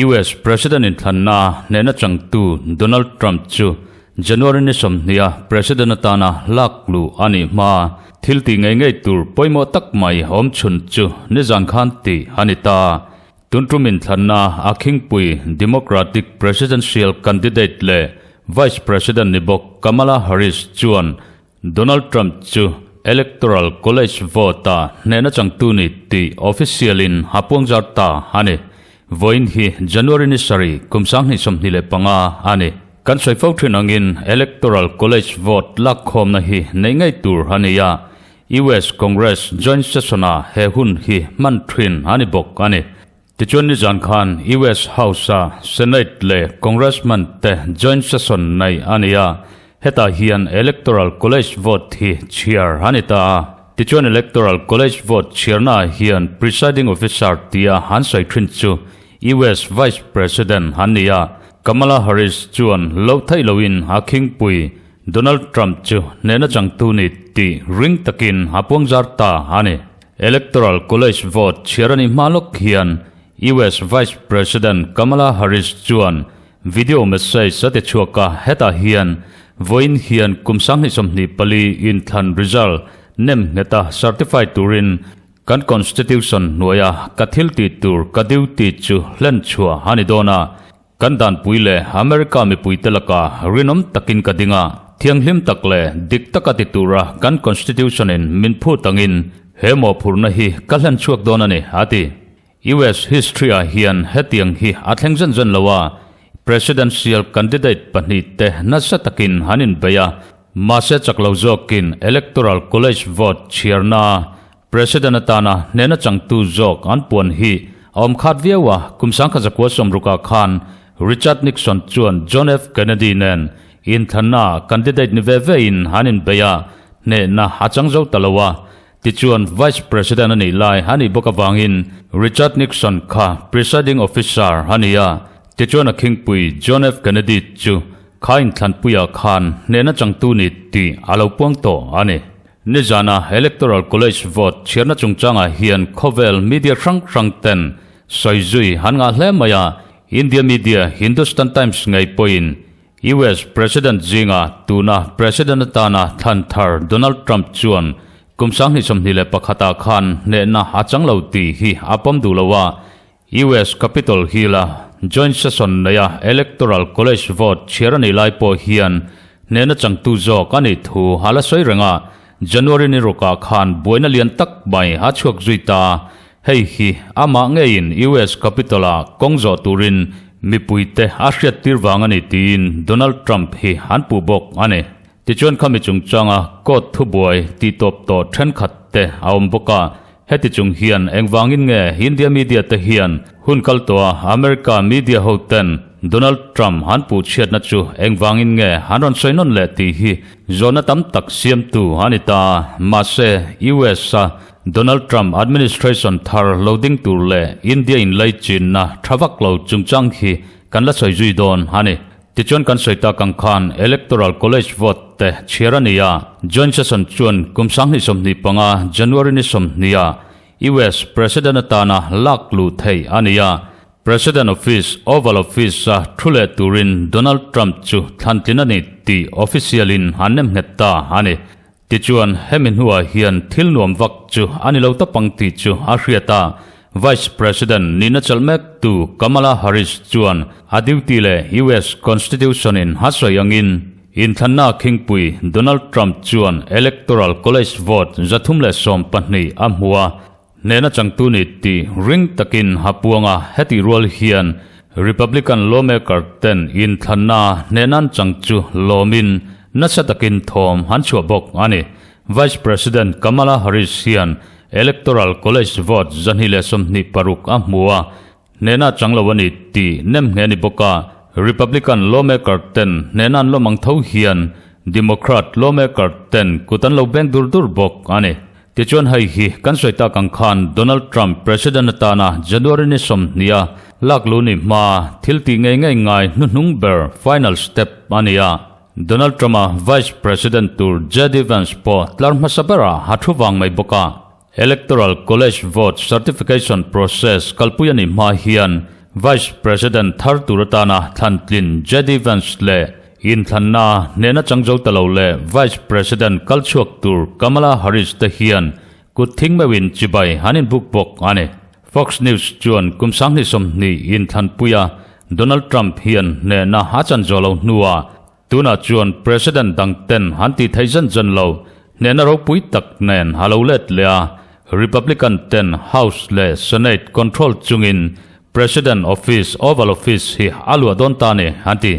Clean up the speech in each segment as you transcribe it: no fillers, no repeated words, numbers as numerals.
US President inthlanna hnehna changtu Donald Trump chu January ni sawmhniha President atana lak luh a nih hma thil tih ngei ngei tur pawimawh tak mai awm chhun chu nizan khan tih a ni ta. Tun tum inthlanna a khingpui Democratic Presidential candidate leh Vice President ni bawk Kamala Harris chuan Donald Trump chu Electoral College vote-a hnehna changtu ni tih official-in a puangzar ta a ni. Vawiin hi January ni sarih kum 2025 a ni. Kan sawi fo thin angin Electoral College vote lakkhawmna hi neih ngei tur a ni a, US Congress joint session-a he hun hi hman thin a ni bawk a ni. Tichuan nizan khan US House-a Senate leh Congressman te joint session neih a ni a, hetah hian Electoral College vote hi chhiar a ni ta a. Tichuan Electoral College vote chhiarnaah hian Presiding Officer tia an sawi thin chu US Vice President an ni a, Kamala Harris chuan loh theih loin a khingpui Donald Trump chu hnehna changtu ni tih ring takin a puangzar ta a ni. Electoral College vote chhiar a nih hma lawk hian US Vice President Kamala Harris chuan video message a ti chhuak a, hetah hian vawiin hian kum 2024 inthlan result nem ngheta certify turin kan Constitution hnuaia ka thil tih tur ka duty chu hlen chhuah a ni dawn a. Kan danpui leh America mipuite laka rinawm takin ka ding a, thianghlim tak leh dik taka ti tura kan Constitution-in min phut angin he mawhphurhna hi ka hlen chhuak dawn a ni, a ti. US history-ah hian hetiang hi a thleng zen zen lo a, Presidential candidate pahnihte nasa takin an inbei a, mahse chak lo zawkin Electoral College vote chhiarnaa President atana hnehna changtu zawk an puan hi a awm khat viau a, kum 1960 khan Richard Nixon chuan John F. Kennedy nen inthlanna candidate ni ve ve in an inbei a, hnehna a chang zo ta lo a. Tichuan Vice President a nih lai a nih bawk avangin Richard Nixon kha presiding officer a ni a, tichuan a khingpui John F. Kennedy chu kha inthlanpuiah khan hnehna changtu ni tih a lo puang tawh a ni. Nizana Electoral College vote chhiarna chungchangah hian khawvel media hrang hrang ten sawi zui an ngah hle mai a, India media Hindustan Times ngei pawhin US President zinga tuna President atana thlan thar Donald Trump chuan kum 2021 ah khan hnehna a chang lo tih hi a pawm duh lo a, US Capitol Hill-a joint session neia Electoral College vote chhiar a nih lai pawh hian hnehna changtu zawk a nih thu a la sawi reng a, January ni rukah khan buaina lian tak mai a chhuak zui ta. Hei hi amah ngeiin US Capitol-a kawng zawh turin mipuite a hriattir vang a ni tiin Donald Trump hi an puh bawk a ni. Tichuan khami chungchanga court thubuai tihtawp tawh thenkhat te a awm bawk a, heti chung hian engvangin nge India media te hian hun kal tawha America media ho ten Donald Trump an puh chhiatna chu engvangin nge an rawn sawi nawn leh tih hi zawhna tam tak siamtu a ni ta. Mahse, US a Donald Trump administration thar lo ding tur leh India inlaichinna tha vak lo chungchang hi kan la sawi zui dawn a ni. Tichuan kan sawi tak ang khan Electoral College vote te chhiar a ni a, Joint Session chuan kum 2025 January ni 20 ah US President atana lak luh theih a ni a, President Office, Oval Office, a thu leh turin Donald Trump chu thlantlin a ni tih official in an nemnghet ta a ni. Tichuan, hemi hnuah hian thil nuam vak chu a ni lo tawp ang tih chu a hriat a, Vice President nihna chalh mektu Kamala Harris chuan a duty leh US Constitution-in a sawi angin inthlanna khingpui Donald Trump chuan Electoral College vote 312 a hmu a, Hnehna changtu ni tih ring takin a puang a, hetih rual hian Republican lawmaker ten inthlanna hnehnan chang chu lawmin nasa takin thawm an chhuah bawk a ni. Vice President Kamala Harris hian Electoral College vote 226 a hmu a, hnehna chang lo a ni tih nem nghe a ni bawk a, Republican lawmaker ten hnehna an lawm ang tho hian Democrat lawmaker ten kut an lo beng dur dur bawk a ni. Tichuan hei hi kan sawi tak ang khan Donald Trump President atana January ni 20 a lak lu ni hma thil tih ngei ngei ngai hnuhnung ber final step a ni a. Donald Trump-a Vice President tur JD Vance pawh tlar hmasa berah a thu vang mai bawk a. Electoral College vote certification process kalpui a nih hma hian Vice President thar tur atana thlantlin JD Vance leh inthlanna hnehna chang zo ta lo leh Vice President kal chhuak tur Kamala Harris te hian kut thing meuhin chibai an inbuk bawk a ni. Fox News chuan kum 2020 inthlanpuia Donald Trump hian hnehna a chan zawh lo hnuah Tunah chuan President dang ten an tih theih zan zan lo, hnehna ropui tak nen a lo let leh a, Republican ten House leh Senate control chungin President Office, Oval Office, hi a luah dawn ta a ni, an ti.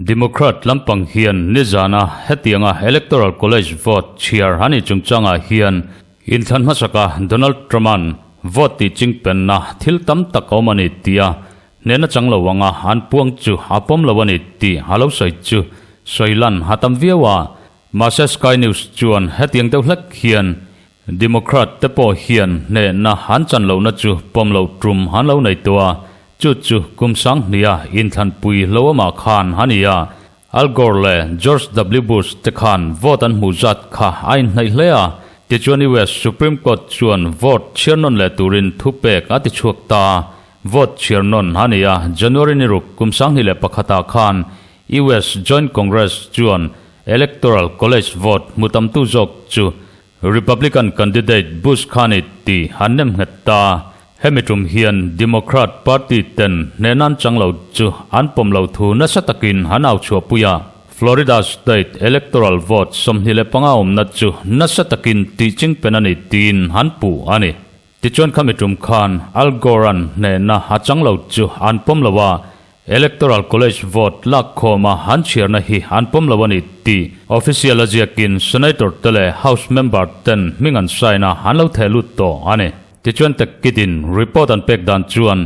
Democrat lampang hian nizana hetianga Electoral College vote chhiar a nih chungchangah hian inthlan hmasaka Donald Trump-a'n vote tih chingpenna thil tam tak a awm a ni tia Hnehna chang lo anga an puang chu a pawm lo a ni tih a lo sawi chu sawi lan a tam viau a. Mahse Sky News chuan hetiang deuh hlek hian Democrat te pawh hian hnehna an chan lohna chu pawm loh tum an lo nei tawh a, chu chu kum sanghniha inthlanpui lo amah khan a ni a. Al Gore leh George W Bush te khan vote an hmuh zat kha a inhnaih hle a, tichuan US Supreme Court chuan vote chhiar nawn leh turin thupek a ti chhuak ta a. Vote chhiar nawn a ni a, January ni ruk kum 2001 ah khan US Joint Congress chuan Electoral College vote hmu tamtu zawk chu Republican candidate Bush kha ni tih an nem nghet ta. Hemi tum hian Democrat party ten hnehnan chang lo chu an pawm lo thu nasa takin an au chhuahpui a, Florida state electoral vote 25 awmna chu nasa takin tih chingpen a ni tiin an puh a ni. Tichuan khami tum khan Al Gore-a'n hnehna a chang lo chu an pawm lo a, Electoral College vote lak khawma an chhiarna hi an pawm lo a ni tih official a ziakin Senator te leh House member ten hming an sign a an lo theh lut tawh a ni. Tichuan Tekkidin report an pek dan chuan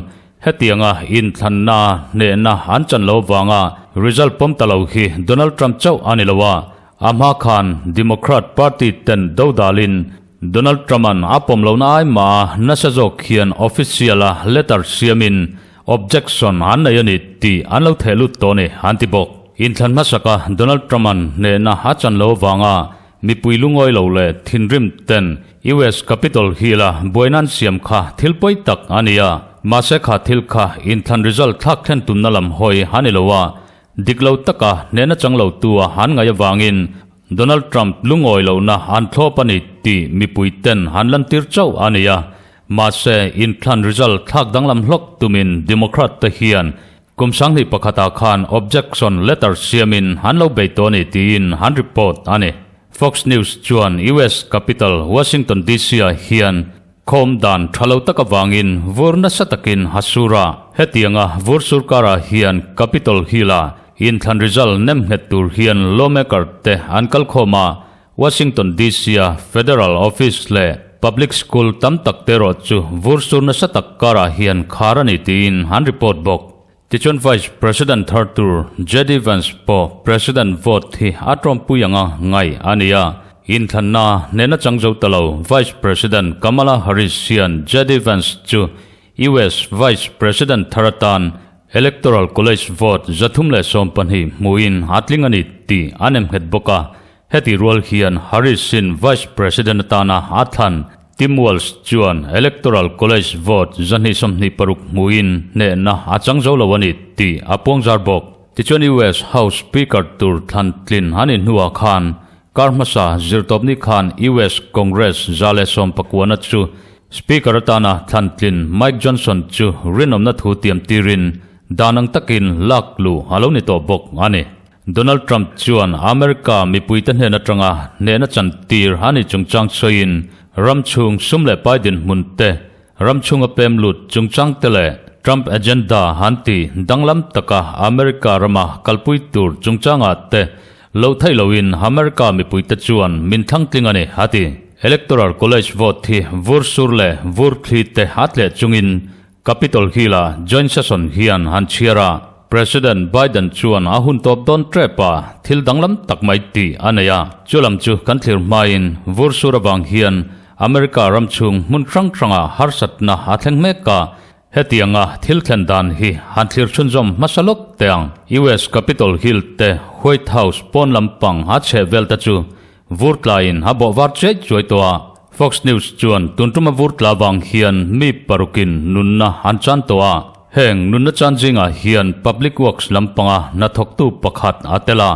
hetianga inthlanna hnehna an chan lo avanga result pawm ta lo hi Donald Trump chauh a ni lo a, a hma khan Democrat party ten dodalin Donald Trump-a'n a pawm lohna ai mah a nasa zawk hian official-a letter siamin objection an nei a ni tih an lo theh lut tawh a ni, an ti bawk. Inthlan hmasaka Donald Trump-a'n hnehna a chan lo avanga mipui lungawi lo leh thinrim ten US Capitol Hill-a buaina an siam kha thil pawi tak a ni a, mahse kha thil kha inthlan result thlak thlen tumna lam hawi a ni lo a, dik lo taka hnehna chang lotu-a an ngaih avangin Donald Trump lungawi lohna an thlawp a ni tih mipui ten an lantir chauh a ni a, mahse inthlan result thlak danglam hlawk tumin Democrat te hian kum 2001 ah khan objection letter siamin an lo bei tawh a ni tiin an report a ni. Fox News chuan US capital Washington DC ah hian khawm dan tha lo tak avangin vur nasa takin a sur a, hetianga vur sur karah hian Capitol Hill-a inthlan result nem nghet tur hian lawmaker te an kal khawm a, Washington DC-a federal office leh public school tam tak te erawh chu vur sur nasa tak karah hian khar a ni tiin an report bawk. Tichuan Vice President thar tur JD Vance pawh President vote hi a tawmpui anga ngai a ni a. Inthlanna hnehna chang zo ta lo Vice President Kamala Harris hian JD Vance chu US Vice President thar atan Electoral College vote 312 hmuhin a tling a ni tih a nemnghet bawk a. Heti rual hian Harris-in Vice President atana a thlan Tim Walz chuan Electoral College vote 226 hmuhin hnehna a chang zo lo a ni tih a puangzar bawk. Tichuan US House Speaker tur thlan tlin a nih hnuah khan kar hmasa zirtawpni khan US Congress 119 chu Speaker atana thlan tlin Mike Johnson chu rinawmna thu tiam tirin dan ang takin lak luh a lo ni tawh bawk a ni. Donald Trump chuan America mipuite hnen atanga hnehna chantir a ni chungchang sawiin ram chhung sum leh pai dinhmun te, ram chhunga pem lut chungchang te leh Trump agenda han ti danglam taka America rama kalpui tur chungchangah te lo theih loin America mipuite chuan min thlangtling a ni, a ti. Electoral College vote hi vur sur leh vur thli te a tleh chungin Capitol Hill-a joint session hian han chhiar a, President Biden chuan a hun tawp dawn tep a, thil danglam tak mai tih a nei a. Chu lam chu kan thlir hmain vur sur avang hian America ram chhung hmun hrang hrangah harsatna a thleng mek a. Hetianga thil thlen dan hi han thlir chhunzawm hmasa lawk teh ang. US Capitol Hill te White House pawn lampang a chheh vel te chu vur tlaiin a bawh var chiai chuai tawh a. Fox News chuan tun tuma vur tla vang hian mi parukin nunna an chan tawh a. Heng nunna chan zingah hian Public Works lampanga hnathawktu pakhat a tel a,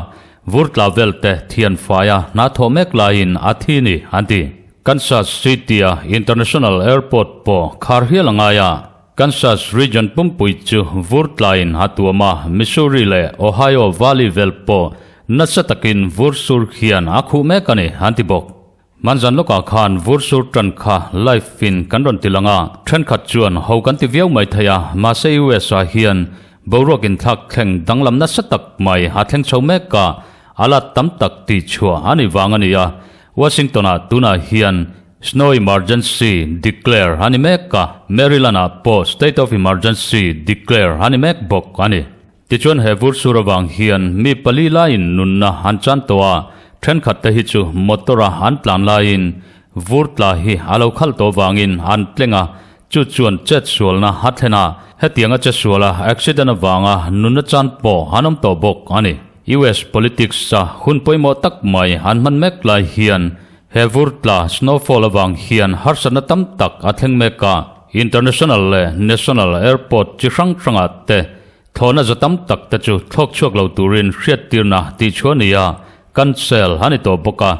vur tla vel te thian faia hna thawh mek laiin a thi ni an ti. Kansas City-a International Airport pawh khar hial a ngai a, Kansas region pumpui chu vur tlaiin a tuam a, Missouri leh Ohio Valley vel pawh nasa takin vur sur hian a khuh mek a ni, an ti bawk. Hmanzan lawkah khan vur sur tan kha live in kan rawn ti lang a, thenkhat chuan ho kan ti viau mai thei a, mahse US-ah hian boruak inthlak thleng danglam nasa tak mai a thleng chho mek a, a lat tam tak tih chhuah a ni vang a ni a, Washington-ah tunah hian snow emergency declare a ni mek a, Maryland-ah pawh state of emergency declare a ni mek bawk a ni. Tichuan he vur sur avang hian mi pali laiin nunna an chan tawh a, thenkhat te hi chu motor-a an tlan laiin vur tla hi a lo khalh tawh vangin an tleng a, chu chuan chet sualna a thlen a, hetianga che suala accident avanga nunna chan pawh an awm tawh bawk a ni. US politics-a hun pawimawh tak mai an hman mek lai hian he vur tla snowfall avang hian harsatna tam tak a thleng mek a, international leh national airport chi hrang hrangah te Thlawhna za tam tak te chu thlawk chhuak lo turin hriattirna tih chhuah a ni a, cancel a ni tawh bawk a.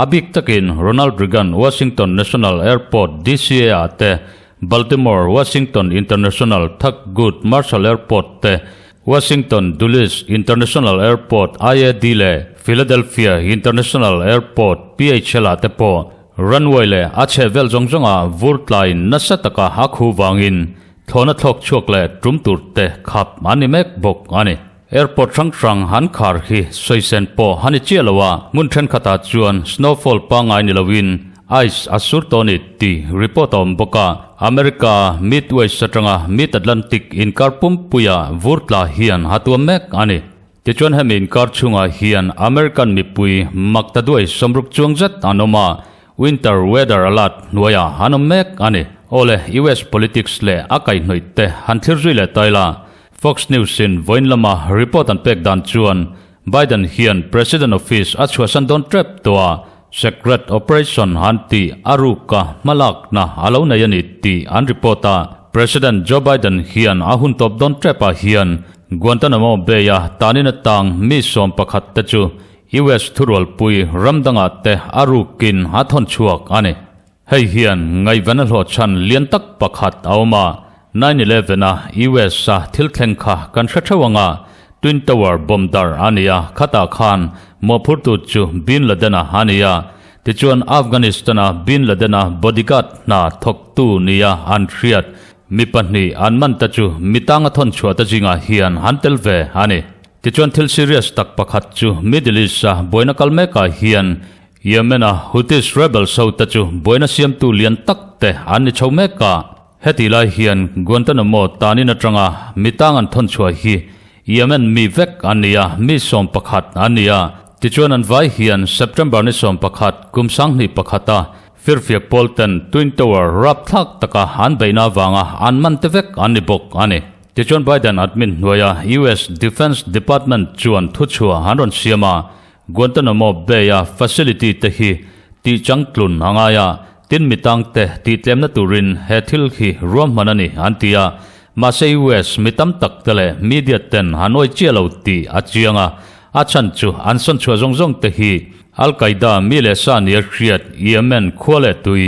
A bik takin Ronald Reagan Washington National Airport, DCA, ah te, Baltimore Washington International Thurgood Marshall Airport te, Washington Dulles International Airport, IAD, leh Philadelphia International Airport, PHL, ah te pawh runway leh a chhehvel zawng zawngah vur tlaiin nasa taka a khu vangin Thlawhna thlawk chhuak leh tum tur te khap an ni mek bawk a ni. Airport hrang hrang an khar hi sawi sen pawh a ni chiah lo a, hmun thenkhatah chuan snowfall pangngai ni loin ice a sur tawh a ni tih report a awm bawk a. America Midwest atanga Mid-Atlantic inkar pumpuia vur tla hian a tuam mek a ni. Tichuan hemi inkar chhungah hian American mipui mak ta duai sawmruk chuang zet an awm a, Winter weather alert hnuaiah an awm mek a ni. Awle, US politics leh a kaihhnawih te han thlir zui leh ta ila. Fox News in vawiin lama report an pek dan chuan Biden hian President office a chhuahsan dawn tep tawh a, secret operation an tih a ruka hmalakna a lo nei a ni tih an report a. President Joe Biden hian a hun tawp dawn tepah hian Guantanamo Bay-a tanin atang mi 11 te chu US thurualpui ram dangah te a rukin a thawn chhuak a ni. Hei hian ngaihven a hlawh chhan lian tak pakhat a awm a, 9/11 a US a thil thleng kha kan hre theuh ang a, Twin Tower bomb dar a ni a, khatah khan mawhphurtu chu Bin Laden-a a ni a, tichuan Afghanistan-a Bin Laden-a bodyguard hna thawktu nia an hriat mi pahnih an man te chu mi tanga thawn chhuah te zingah hian an tel ve a ni. Tichuan thil serious tak pakhat chu Middle East-a buaina kal mekah hian Yemen-a Houthis rebels ho te chu buaina siamtu lian tak te an ni chho mek a. Heti lai hian Guantanamo tanin atanga mi tang an thawn chhuah hi Yemen mi vek an ni a, mi 11 an ni a. Tichuan an vai hian September ni 11 kum 2001-a Firfiak pawl ten Twin Tower rapthlak taka an beihna avanga an man te vek an ni bawk a ni. Tichuan Biden admin hnuaia US Defense Department chuan thuchhuah an rawn siam a, Guantanamo Bay-a facility te hi tihchangtlun a ngai a, tin mi tangte tihtlemna turin he thil hi ruahman a ni an ti a, mahse US mi tam tak te leh media ten an awih chiah lo tih a chiang a, a chhan chu an sawn chhuah zawng zawng te hi Al-Qaeda mi leh sa nia hriat Yemen khua leh tui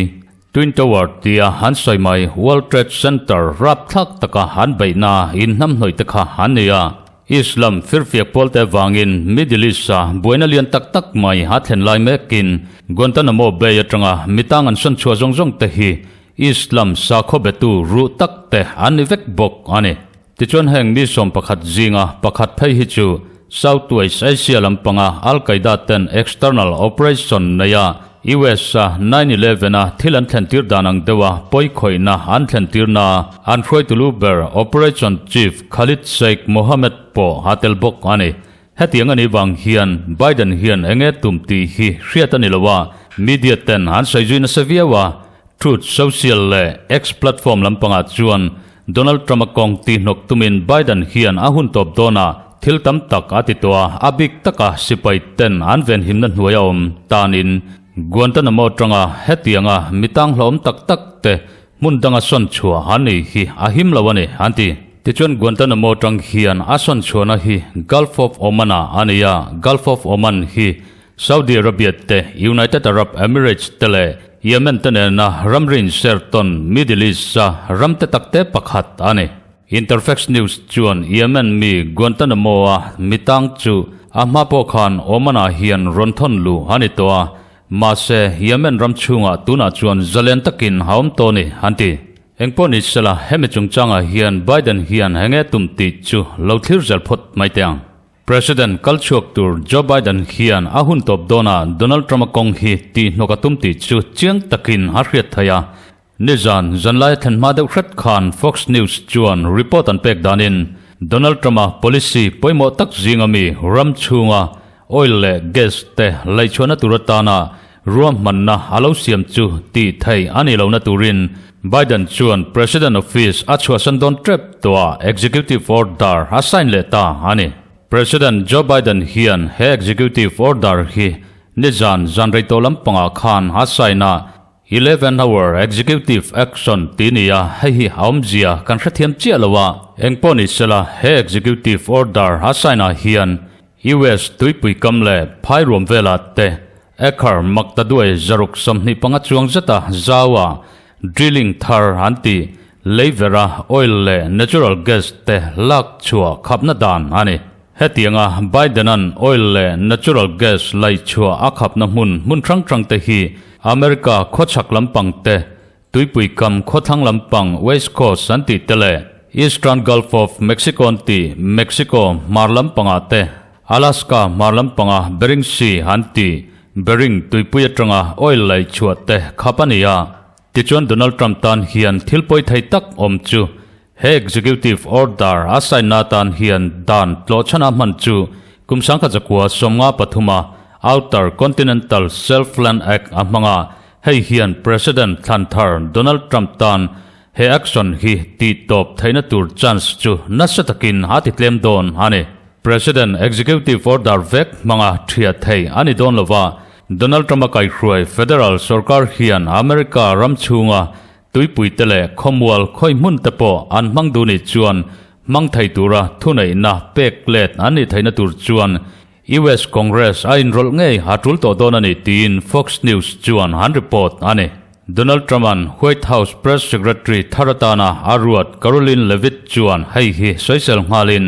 Twin Tower tia an sawi mai World Trade Center rapthlak taka an beihna inhnamhnawih te kha an nei a. Islam firfiak pawlte vangin Middle East-a buaina lian tak tak mai a thlen lai mekin Guantanamo Bay atanga mitang an sawn chhuah zawng zawng te hi Islam sakhaw betu ruh tak te an ni vek bawk a ni. Tichuan heng mi 11 zinga pakhat phei hi chu South West Asia lampanga Al Qaeda ten external operation neia US a 9/11 a thil an thlentir dan ang deuha pawikhawihna an thlentirna an hruaitu lu ber Operation Chief Khalid Sheikh Mohammed pawh a tel bawk a ni. Hetiang a nih vang hian Biden hian enge tum tih hi hriat a ni lo a, media ten an sawi zui nasa viau a, Truth Social leh X platform lampangah chuan. Donald Trump-a kawng tihnawk tumin Biden hian a hun tawp dawnah thil tam tak a ti tawh a, a bik taka sipai ten an venhimna hnuai a awm tanin Guantanamo atanga hetianga mi tanghlawm tak tak te hmun danga sawn chhuah an nei hi a him lo a ni, an ti. Tichuan Guantanamo atang hian a sawn chhuahna hi Gulf of Oman-ah a nei a, Gulf of Oman hi Saudi Arabia te, United Arab Emirates te leh Yemen te nena ramri inser tawn Middle East-a ram te takte pakhat a ni. Interfax News chuan Yemen mi Guantanamo-a mi tang chu a hma pawh khan Oman-ah hian rawn thawn luh a ni tawh a, mahse Yemen ram chhungah tunah chuan zalen takin a awm tawh a ni, an ti. Engpawh ni sela, hemi chungchangah hian Biden hian enge tum tih chu lo thlir zel phawt mai teh ang. President kal chhuak tur Joe Biden hian a hun tawp dawnah Donald Trump-a kawng hi tihhnawk a tum tih chu chiang takin a hriat theih a. Nizan zanlai a thlen hma deuh hret khan Fox News chuan report an pek danin Donald Trump-a policy pawimawh tak zinga mi ram chhunga oil leh gas te laihchhuahna tur atana ruahmanna a lo siam chu tih theih a nih lohna turin Biden chuan President office a chhuahsan dawn tep tawhah executive order a sign leh ta a ni. President Joe Biden hian he executive order hi nizan zanrei tawh lampangah khan a sign a, 11 hour executive action tih ni a, hei hi a awmzia kan hrethiam chiah lo a. Engpawh ni sela, he executive order a sign ah hian US tuipui kam leh phai ruam velah te acre maktaduai 125 chuang zeta zau-a drilling thar an tih lei vera oil leh natural gas te lak chhuah khapna dan a ni. Hetianga Biden-a'n oil leh natural gas laihchhuah a khapna hmun hmun hrang hrang te hi America khawchhak lampang te, tuipui kam khawthlang lampang West Coast an tih te leh Eastern Gulf of Mexico an tih Mexico hmar lampangah te, Alaska hmar lampanga Bering Sea an tih Bering tuipui atanga oil laihchhuah te khap a ni a. Tichuan Donald Trump tan hian thil pawi thei tak awm chu He Executive Order a sign na atan hian dan tlawhchhana hman chu kum 1953 a Outer Continental Shelf Land Act a hmang a, hei hian President thlan thar Donald Trump tan he action hi tih tawp theihna tur chance chu nasa takin a ti tlem dawn a ni. President Executive Order vek hmanga thiah thei a ni dawn lova, Donald Trump-a kaihhruai federal sorkar hian America ram chhunga Tuipui te leh khawmual khawi hmun te pawh an hmang duh nih chuan hmang thei tura thuneihna pek let an nih theihna tur chuan US Congress a inrawlh ngei a tul tawh dawn a ni tiin Fox News chuan an report a ni. Donald Trump-a'n White House Press Secretary thar atana a ruat Karoline Leavitt chuan hei hi sawisel nghalin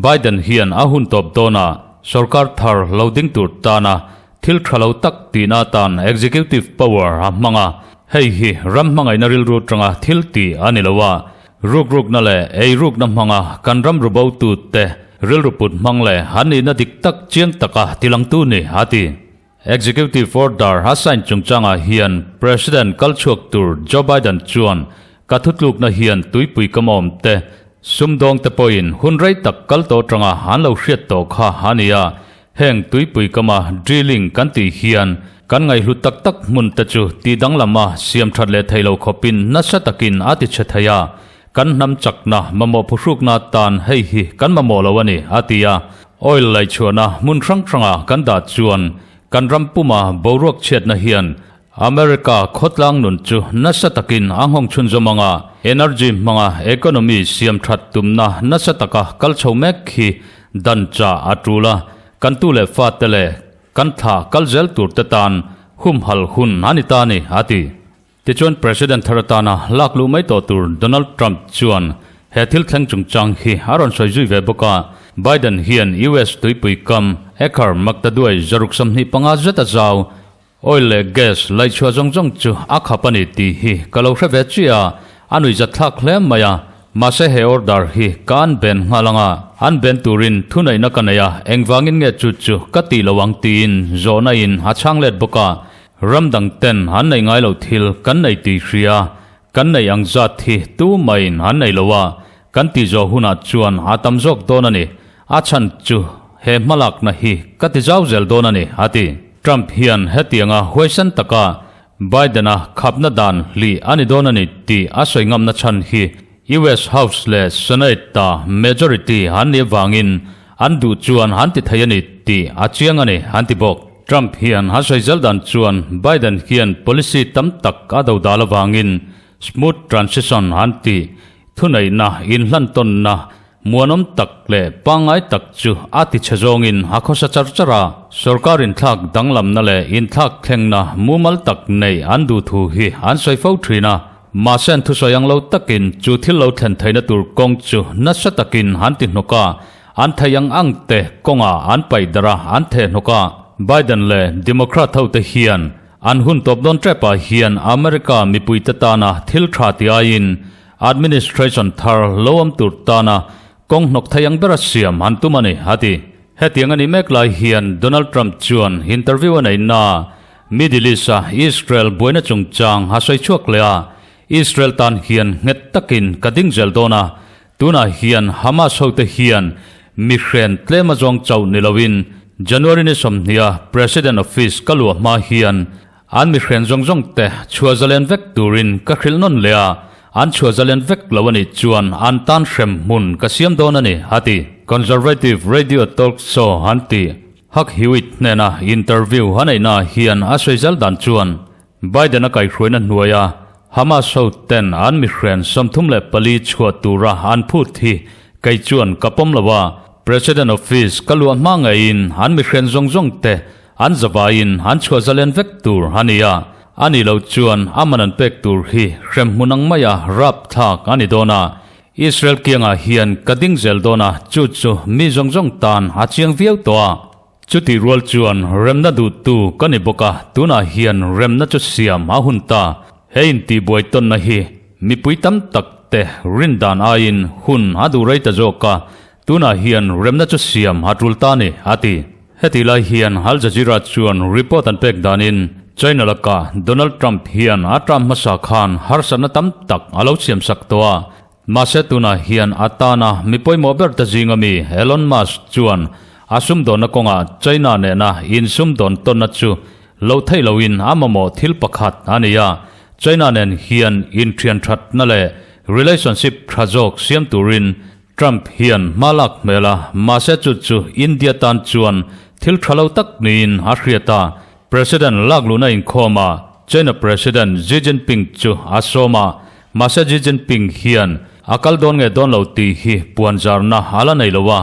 Biden hian a hun tawp dawnah sorkar thar lo ding tur tana Thil tha lo tak tihna atan executive power a hmang a, hei hi ram hmangaihna rilru tanga thil tih a ni lo a, rukrukna leh eirukna hmanga kan ram rubotute rilru put hmang leh an nihna dik tak chiang taka tilangtu ni a ti. Executive order a sign chungchangah hian President kal chhuak tur Joe Biden chuan ka thutlukna hian tuipui ka mawm te, sumdawng te pawhin hun rei tak kal tawh tanga an lo hriat tawh kha a ni a, Heng tuipui kama drilling kan tih hian kan ngaihhlut tak tak hmun te chu tih danglama siam that leh thei lo khawpin nasa takin a ti chhe thei a, kan hnam chakna mamawh phuhrukna tan hei hi kan mamawh lo a ni, a ti a. Oil laihchhuahna hmun hrang hranga kan dah chuan kan ram puma boruak chhiatna hian America khawtlang nun chu nasa takin a nghawng chhunzawm anga energy hmanga economy siam that tumna nasa taka kal chho mek hi dan chah a tul a, kan tu leh fate leh kan thla kal zel tur te tan humhal hun a ni ta a ni, a ti. Tichuan President thar atana lak luh mai tawh tur Donald Trump chuan he thil thleng chungchang hi a rawn sawi zui ve bawk a, Biden hian US tuipui kam acre maktaduai 125 zet a zau Oil leh gas laihchhuah zawng zawng chu a khap a ni tih hi ka lo hre ve chiah a, a nuihzat thlak hle mai a. Mahse he order hi ka an ben nghal ang a, an ben turin thuneihna ka nei a, engvangin nge chu chu ka tih lo ang tiin zawhna in a chhang let bawk a. Ram dang ten an neih ngai lo thil kan nei tih hria, kan neih ang zat hi tu mahin an nei lo a, kan tih zawh hunah chuan a tam zawk dawn a ni. A chhan chu he hmalakna hi ka ti zau zel dawn a ni, a ti. Trump hian hetianga huaisan taka Biden-a khapna dan hlih a ni dawn a ni tih a sawi ngamna chhan hi US House leh Senate-a majority an nih avangin an duh chuan an ti thei a ni tih a chiang a ni, an ti bawk. Trump hian a sawi zel dan chuan Biden hian policy tam tak a do dal avangin smooth transition an tih thuneihna inhlantawnna Muanawm tak leh pangngai tak chu a ti chhe zawngin a khawsa char char a, sorkar inthlak danglamna leh inthlak thlengna mumal tak neih an duh thu hi an sawi fo thin a. Mahse an thusawi ang lo takin chu thil lo thlen theihna tur kawng chu nasa takin an ti hnawk a, an theih ang ang te kawngah an paih darh a, an theh hnawk a. Biden leh Democrat hote hian an hun tawp dawn tepah hian America mipuite tana thil tha ti aiin Administration thar lo awm tur tana kawng hnawk thei ang bera siam an tum a ni, a ti. Hetiang a nih mek lai hian Donald Trump chuan interview a nei naa Middle East-a Israel buaina chungchang a sawi chhuak leh a, Israel tan hian nghet takin ka ding zel dawn a, tunah hian Hamas hote hian mi hren tlem a zawng chauh ni loin January ni 20 a President office ka luah hma hian An mihren zawng zawng te chhuah zalen vek turin ka hrilh nawn leh a, an chhuah zalen vek lo a nih chuan an tan hrem hmun ka siam dawn a ni, a ti. Conservative radio talk show an ti. Hugh Hewitt hnena interview a neihnaah hian a sawi zal dan chuan Biden-a kaihhruaina hnuaia Hamas ho ten an mihren 34 chhuah tura an phut hi kei chuan ka pawm lo a, President office ka luah hma ngeiin an mihren zawng zawng te An zavaiin an chhuah zalen vek tur a ni a, a nih loh chuan a man an pek tur hi hremhmun ang maia rap thlak a ni dawn a. Israel kiangah hian ka ding zel dawn a, chu chu mi zawng zawng tan a chiang viau tawh a. Chutih rual chuan remna duhtu ka ni bawk a, tunah hian remna chu siam a hun ta. He intihbuai tawnna hi mipui tam tak te rindan aiin hun a duh rei ta zawk a, Tunah hian remna chu siam a tul ta ni, a ti. Heti lai hian Al Jazeera chuan report an pek danin China lakah Donald Trump hian a term hmasa khan harsatna tam tak a lo siamsak tawh a. Mahse tunah hian a tana mi pawimawh ber te zinga mi Elon Musk chuan a sumdawnna kawngah China nena insumdawn tawnna chu lo theih loin a mamawh thil pakhat a ni a. China nen hian inthian thatna leh relationship tha zawk siam turin Trump hian hma lak hmel a, mahse chu chu India tan chuan thil tha lo tak niin a hriat a. President lak luhna inkhawm a, China President Xi Jinping chu a sawm a, mahse Xi Jinping hian a kal dawn nge dawn lo tih hi puanzarna a la nei lo a.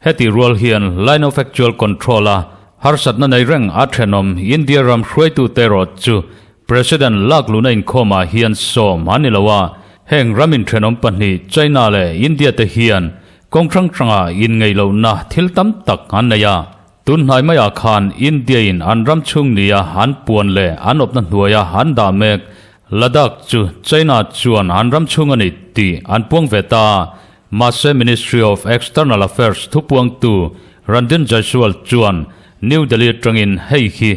Heti rual hian Line of Actual Control a harsatna nei reng a thenawm India ram hruaitute erawh chu President lak luhna inkhawmah hian sawm an ni lo a, heng ram inthenawm pahnih China leh India te hian kawng hrang hrangah inngeih lohna thil tam tak an nei a. Tun hnai maiah khan India in an ram chhung nia an puan leh an awpna hnuaia an dah mek Ladakh chu China chuan an ram chhung a ni tih an puang ve ta a, mahse Ministry of External Affairs thupuangtu Randhir Jaiswal chuan New Delhi atangin hei hi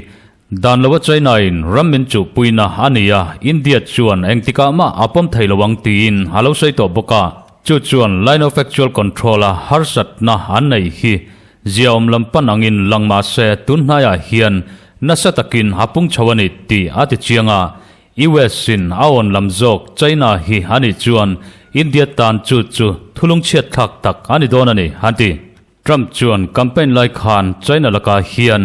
Dan loa China-in ram min chuhpuina a ni a, India chuan engtikah mah a pawm thei lo ang tiin a lo sawi tawh bawk a. Chu chuan Line of Actual Control-a harsatna an nei hi ziaawm lam pan angin lang mah se tun hnaiah hian nasa takin a pung chho a ni tih a ti chiang a. US-in a awn lam zawk China hi a nih chuan India tan chu chu thulungchhiat thlak tak a ni dawn a ni, an ti. Trump chuan campaign lai khan China lakah hian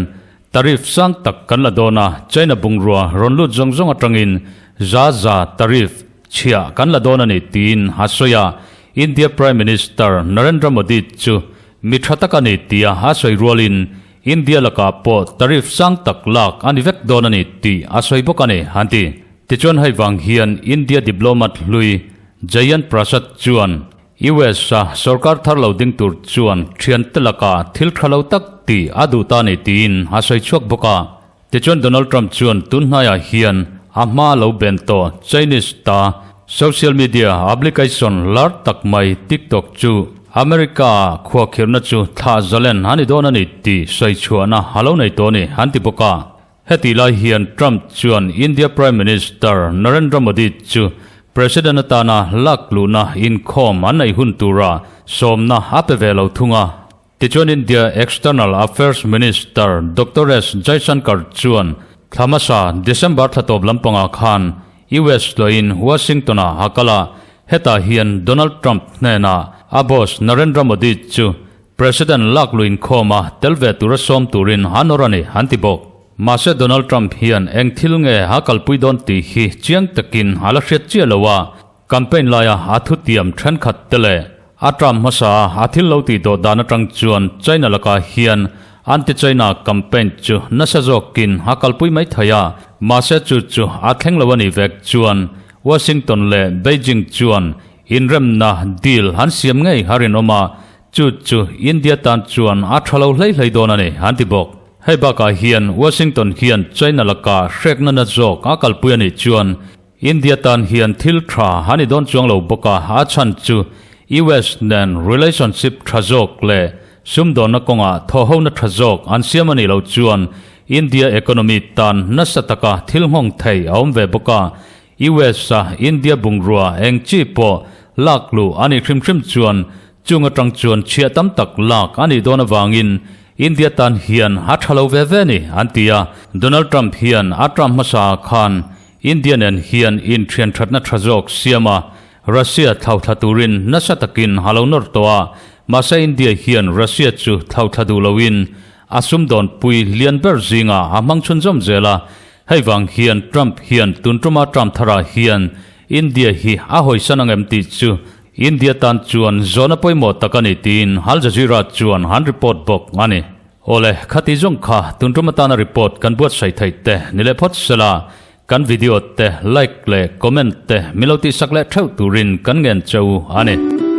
tariff sang tak kan la dawn a, China bungrua rawn lut zawng zawng atangin za za tariff chhiah kan la dawn a ni tiin a sawi a. India Prime Minister Narendra Modi chu mi tha tak a ni tia a sawi rualin India lakah pawh tariff sang tak lak a ni vek dawn a ni tih a sawi bawk a ni, an ti. Tichuan hei vang hian India diplomat hlui Jayant Prasad chuan US a sorkar thar lo ding tur chuan thiante lakah thil tha lo tak tih a duh ta ni tiin a sawi chhuak bawk a. Tichuan Donald Trump chuan tun hnaiah hian a hma lo ben tawh Chinese ta social media application lar tak mai TikTok chu America ah khuahkhirhna chu thlah zalen a ni dawn a ni tih sawi chhuahna a lo nei tawh a ni an ti bawk a. Heti lai hian Trump chuan India Prime Minister Narendra Modi chu President atana lak luhna inkhawm an neih hun tura sawmna a pe ve lo thung a. Tichuan India External Affairs Minister Doctor S Jaishankar chuan thla hmasa December thla tawp lampangah khan US hlawhin Washington-ah a kal a. Hetah hian Donald Trump hnenah a boss Narendra Modi chu President lak luin khawma tel ve tura sawm turin a nawr a ni, an ti bawk. Mahse Donald Trump hian eng thil nge a kalpui dawn tih hi chiang takin a la hriat chiah lo a, Campaign laia a thutiam thenkhat te leh a term hmasa a thil lo tih dawh dan atang chuan China lakah hian anti-China campaign chu nasa zawkin a kalpui mai thei a, mahse chu chu a thleng lo a nih vek chuan Washington leh Beijing chuan inremna deal an siam ngei a rinawm a, chu chu India tan chuan a tha lo hlei hlei dawn a ni, an ti bawk. Hei bakah hian Washington hian China lakah hrekna na zawk a kalpui a nih chuan India tan hian thil tha a ni dawn chuang lo bawk a, a chhan chu US nen relationship tha zawk leh sumdawnna kawngah thawhhona tha zawk an siam a nih loh chuan India economy tan nasa taka thil nghawng thei a awm ve bawk a, US a India bungrua eng chi pawh lak luh a nih hrim hrim chuan chung atang chuan chhiah tam tak lak a nih dawn avangin India tan hian a tha lo ve ve a ni an ti a, Donald Trump hian a term hmasa ah khan India nen hian inthian thatna tha zawk siam a, Russia thlauthla turin nasa takin a lo nawr tawh a, mahse India hian Russia chu thlauthla duh loin a sumdawnpui lian ber zingah a hmang chhunzawm zel a, hei vang hian Trump hian tun tuma Trump tharah hian India hi a hawisan ang em tih chu India tan chuan zawhna pawimawh tak a ni tiin Al Jazeera chuan an report bawk a ni. Awle, khati zawng kha tun tum atana report kan buatsaih theih te ni leh phawt sela, kan video te like leh comment te min lo tihsak leh theuh turin kan ngen che u a ni.